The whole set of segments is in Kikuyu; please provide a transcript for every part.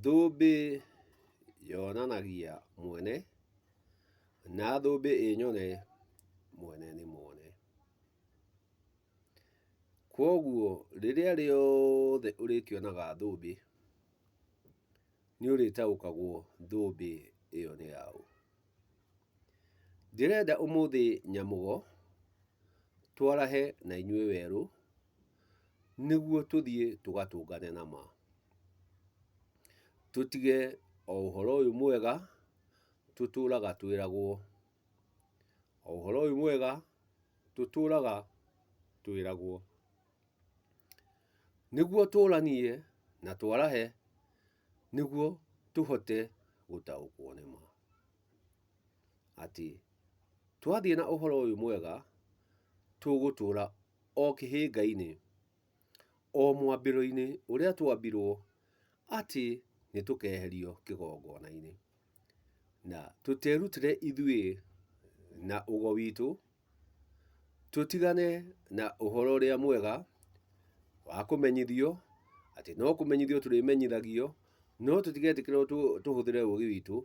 Thũmbĩ yonanagia mwene, na thũmbĩ ĩ nyone, mwene nĩ muone. Kwoguo rĩrĩa rĩothe ũrĩkĩonaga thũmbĩ, nĩ ũrĩtaũkagwo thũmbĩ ĩyo nĩ yaũ. Ndĩrenda ũmũthĩ Nyamũgo twarahe na inyuĩ werũ, nĩguo tũthiĩ tũgatũngane na ma. Tũtige o ũhoro ũyũ mwega tũtũraga twĩragwo, o ũhoro ũyũ mwega tũtũraga twĩragwo. Nĩguo tũranie na twarahe nĩguo tũhote gũtaũkwo nĩ ma. Atĩ twathiĩ na ũhoro ũyũ mwega tũgũtũra o kĩhĩnga-inĩ, o mwambĩro-inĩ ũrĩa twambirwo atĩ nĩ tũkeherio kĩgongona-inĩ. Na tũterutĩre ithuĩ na ũgo witũ, tũtigane na ũhoro ũrĩa mwega wa kũmenyithio atĩ no kũmenyithio tũrĩmenyithagio, no tũtigetĩkĩrwo tũhũthĩre ũgĩ witũ,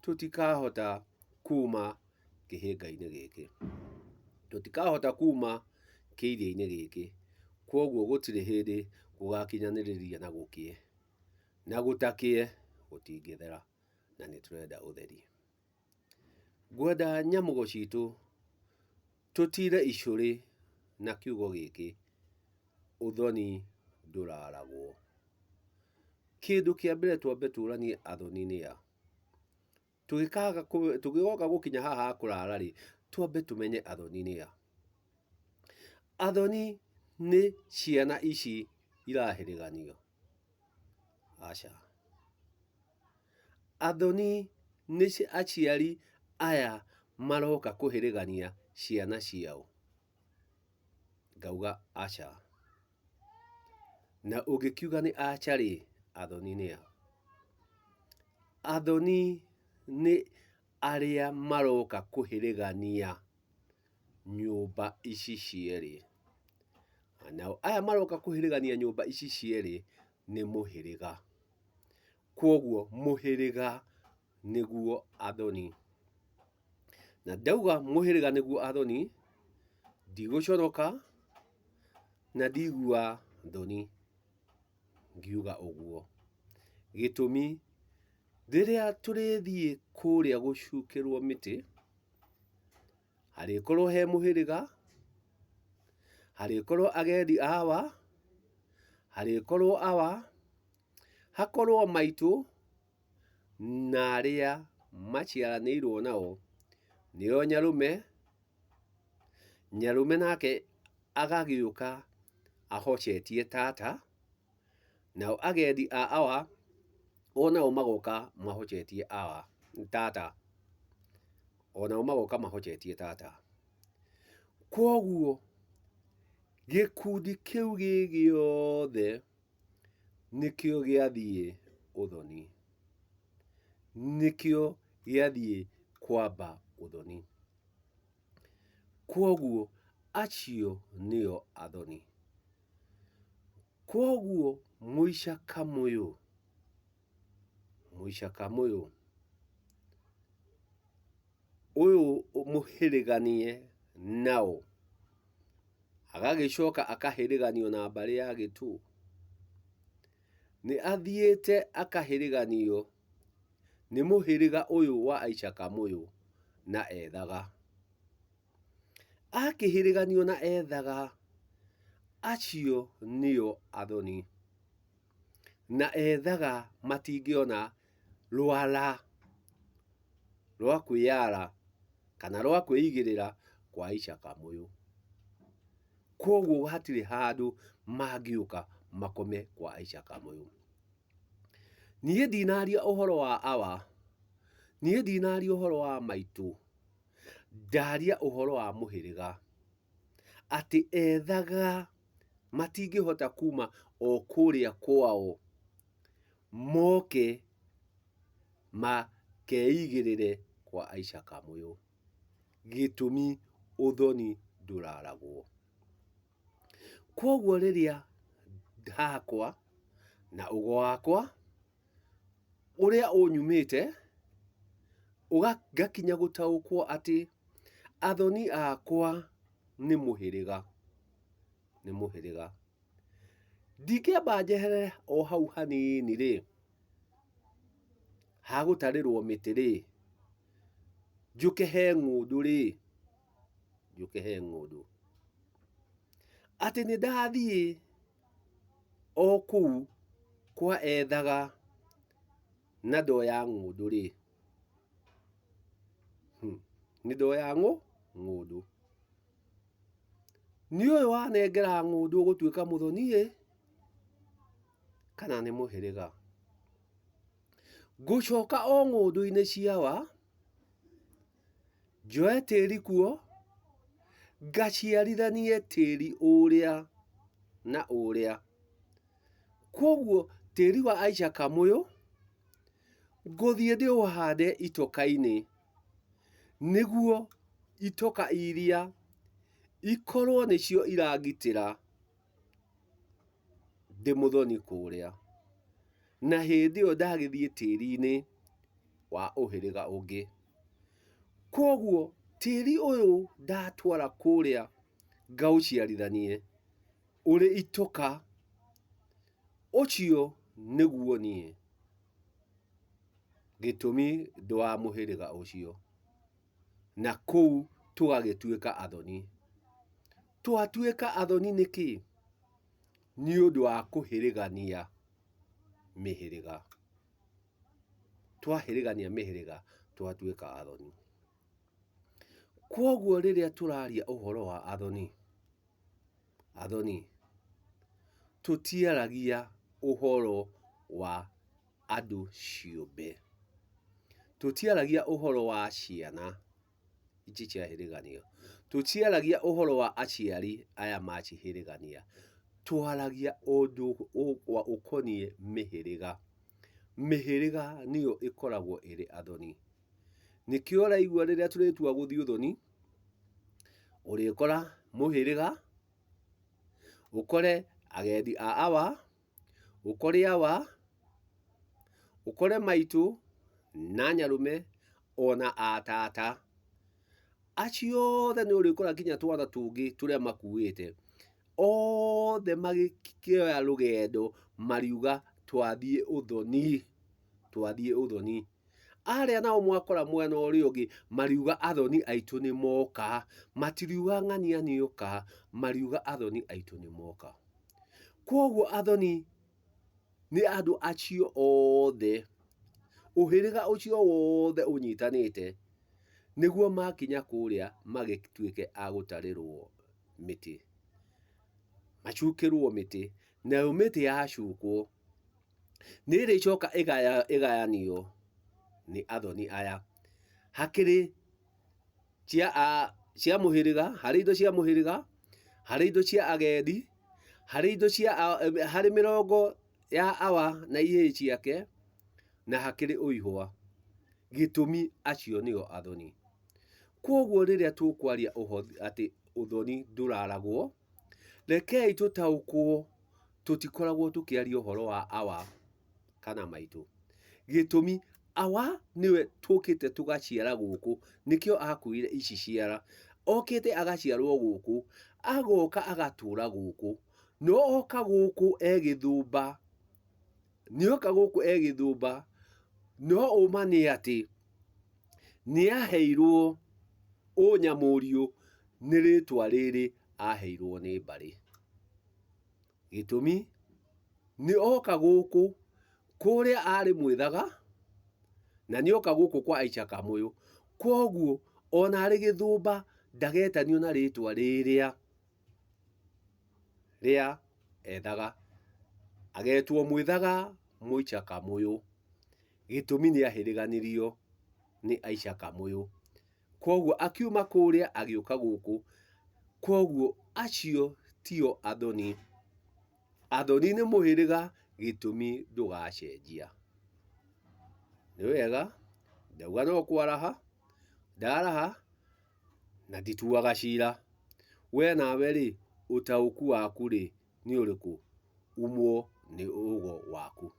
tũtikahota kuma kĩhĩnga-inĩ gĩkĩ. Tũtikahota kuma kĩiria-inĩ gĩkĩ. Kwoguo gũtirĩ hĩndĩ gũgakinyanĩrĩria na gũkĩe. Na gũtakĩe gũtingĩthera na nĩ tũrenda ũtheri. Ngwenda nyamũgo citũ tũtire icũrĩ na kiugo gĩkĩ, ũthoni ndũraragwo. Kĩndũ kĩa mbere twambe tũranie athoni nĩa. Tũgĩgoka gũkinya haha ha kũrara rĩ, twambe tũmenye athoni nĩa. Athoni nĩ ciana ici irahĩrĩganio? Aca. Athoni nĩ aciari aya maroka kũhĩrĩgania ciana ciao? Ngauga aca. Na ũngĩkiuga nĩ aca rĩ, athoni nĩa? Athoni nĩ arĩa maroka kũhĩrĩgania nyũmba ici cierĩ. Nao aya maroka kũhĩrĩgania nyũmba ici cierĩ nĩ mũhĩrĩga. Kwoguo mũhĩrĩga nĩguo athoni. Na ndauga mũhĩrĩga nĩguo athoni, ndigũconoka na ndigua thoni ngiuga ũguo. Gĩtũmi, rĩrĩa tũrĩthiĩ kũrĩa gũcukĩrwo mĩtĩ, harĩkorwo he mũhĩrĩga, harĩkorwo agendi a awa, harĩkorwo awa, hakorwo maitũ, na arĩa maciaranĩirwo nao, nĩo nyarũme, nyarũme nake agagĩũka ahocetie tata, nao agendi a awa onao magoka mahocetie awa, tata, onao magoka mahocetie tata. Kwoguo gĩkundi kĩu gĩ gĩothe nĩkĩo gĩathiĩ ũthoni, nĩkĩo gĩathiĩ kwamba ũthoni. Kwoguo acio nĩo athoni. Kwoguo mũica kamũyũ, mũica kamũyũ, ũyũ mũhĩrĩganie nao, agagĩcoka akahĩrĩganio na mbarĩ ya Gĩtũ. Nĩ athiĩte akahĩrĩganio nĩ mũhĩrĩga ũyũ wa Aica Kamũyũ na ethaga. Akĩhĩrĩganio na ethaga, acio nĩo athoni. Na ethaga matingĩona rwara rwa kwĩyara kana rwa kwĩigĩrĩra kwa Aica Kamũyũ. Kwoguo hatirĩ handũ mangĩũka makome kwa Aica Kamũyũ. Niĩ ndinaria ũhoro wa awa, niĩ ndinaria ũhoro wa maitũ, ndaria ũhoro wa mũhĩrĩga, atĩ ethaga matingĩhota kuma o kũrĩa kwao moke makeigĩrĩre kwa Aica Kamũyũ. Gĩtũmi ũthoni ndũraragwo. Kwoguo rĩrĩa hakwa na ũgo wakwa. Ũrĩa ũnyumĩte, ngakinya gũtaũkwo atĩ athoni akwa nĩ mũhĩrĩga, nĩ mũhĩrĩga. Ndingĩamba njehere o hau hanini rĩ, ha gũtarĩrwo mĩtĩ rĩ, njũke he ng'ũndũ rĩ, njũke he ng'ũndũ. Atĩ nĩ ndathiĩ o kũu kwa ethaga na ndoya ng'ũndũ rĩ, nĩ ndoya ng'ũndũ. Nĩ ũyũ wanengera ng'ũndũ ũgũtuĩka mũthoni ĩ, kana nĩ mũhĩrĩga? Ngũcoka o ng'ũndũ-inĩ ciawa, njoe tĩri kuo, ngaciarithanie tĩri ũrĩa na ũrĩa. Kwoguo tĩri wa Aisha Kamũyũ, ngũthiĩ ndĩũhande itoka-inĩ, nĩguo itoka iria ikorwo nĩcio irangitĩra ndĩ mũthoni kũrĩa. Na hĩndĩ ĩyo ndagĩthiĩ tĩri-inĩ wa ũhĩrĩga ũngĩ. Kwoguo tĩri ũyũ ndatwara kũrĩa ngaũciarithanie ũrĩ itoka, ũcio nĩguo niĩ. Gĩtũmi ndĩ wa mũhĩrĩga ũcio. Na kũu tũgagĩtuĩka athoni. Twatuĩka athoni nĩkĩ? Nĩ ũndũ wa kũhĩrĩgania mĩhĩrĩga. Twahĩrĩgania mĩhĩrĩga twatuĩka athoni. Kwoguo rĩrĩa tũraria ũhoro wa athoni, athoni, tũtiaragia ũhoro wa andũ ciũmbe. Tũtiaragia ũhoro wa ciana ici ciahĩrĩganio. Tũtiaragia ũhoro wa aciari aya macihĩrĩgania. Twaragia ũndũ ũkoniĩ mĩhĩrĩga. Mĩhĩrĩga nĩyo ĩkoragwo ĩrĩ athoni. Nĩkĩo ũraigua rĩrĩa tũrĩtua gũthiĩ ũthoni, ũrĩkora mũhĩrĩga, ũkore agendi a awa, ũkore awa, ũkore maitũ na nyarũme ona a tata. Acio othe nĩ ũrĩkora nginya twana tũngĩ tũrĩa makuĩte, othe magĩkĩoya rũgendo mariuga twathiĩ ũthoni, twathiĩ ũthoni. Arĩa nao mwakora mwena ũrĩa ũngĩ mariuga athoni aitũ nĩ moka, matiriuga ng'ania nĩoka, mariuga athoni aitũ nĩ moka. Kwoguo athoni nĩ andũ acio othe, ũhĩrĩga ũcio wothe ũnyitanĩte, nĩguo makinya kũrĩa magĩtuĩke a gũtarĩrwo mĩtĩ. Macukĩrwo mĩtĩ, nayo mĩtĩ yacukwo, nĩ ĩrĩcoka ĩgayanio nĩ athoni aya. Hakĩrĩ cia cia mũhĩrĩga, harĩ indo cia mũhĩrĩga, harĩ indo cia agendi, harĩ indo cia harĩ mĩrongo ya awa na ihĩĩ ciake, na hakĩrĩ ũihwa. Gĩtũmi acio nĩo athoni. Kwoguo rĩrĩa tũkwaria atĩ ũthoni ndũraragwo, rekei tũtaũkwo tũtikoragwo tũkĩaria ũhoro wa awa kana maitũ. Gĩtũmi, awa nĩwe tũkĩte tũgaciara gũkũ, nĩkĩo akuire ici ciara. Okĩte agaciarwo gũkũ, agoka agatũra gũkũ, no oka gũkũ e gĩthũmba, nĩoka gũkũ e gĩthũmba, no ũma nĩ atĩ nĩaheirwo ũnyamũriũ nĩ rĩtwa rĩrĩ aheirwo nĩ mbarĩ. Gĩtũmi, nĩ oka gũkũ, kũrĩa arĩ mwĩthaga, na nĩ oka gũkũ kwa Aica Kamũyũ. Kwoguo, ona arĩ gĩthũmba, ndagetanio na rĩtwa rĩrĩa rĩa ethaga. Agetwo mwĩthaga mũica Kamũyũ. Gĩtũmi nĩ ahĩrĩganirio nĩ Aica Kamũyũ. Kwoguo akiuma kũrĩa agĩũka gũkũ. Kwoguo acio tio athoni. Athoni nĩ mũhĩrĩga gĩtũmi ndũgacenjia. Nĩ wega, ndauga no kwaraha, ndaraha na ndituaga cira. We nawe rĩ, ũtaũku waku rĩ, nĩ ũrĩkũ? Umwo nĩ ũgo waku.